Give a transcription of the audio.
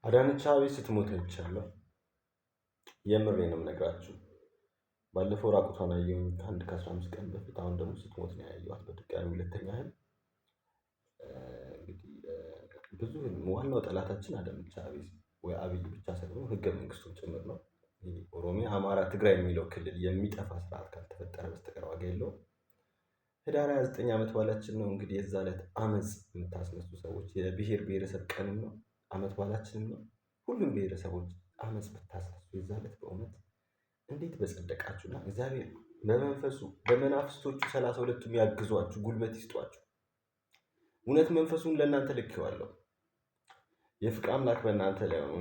አዳነች አቤቤ ስትሞት አይቻለሁ። የምሬ ነው የምነግራችሁ። ባለፈው ራቁቷን አየሁኝ ከአንድ ከ15 ቀን በፊት። አሁን ደግሞ ስትሞት ነው ያየኋት በድጋሚ ሁለተኛ ህልም። እንግዲህ ብዙ ህልም ዋናው ጠላታችን አዳነች አቤቤ ወይ አብይ ብቻ ሳይሆን ህገ መንግስቱን ጭምር ነው። ኦሮሚያ፣ አማራ፣ ትግራይ የሚለው ክልል የሚጠፋ ስርዓት ካልተፈጠረ በስተቀር ዋጋ የለውም። ህዳር 29 ዓመት በዓላችን ነው። እንግዲህ የዛ ዕለት አመፅ የምታስነሱ ሰዎች የብሔር ብሔረሰብ ቀንም ነው፣ ዓመት በዓላችንም ነው። ሁሉም ብሔረሰቦች አመፅ ብታስነሱ የዛ ዕለት በእውነት እንዴት በጸደቃችሁና እግዚአብሔር በመንፈሱ በመናፍስቶቹ 32ቱም ያግዟችሁ፣ ጉልበት ይስጧችሁ። እውነት መንፈሱን ለእናንተ ልኬዋለሁ። የፍቅር አምላክ በእናንተ ላይ ነው።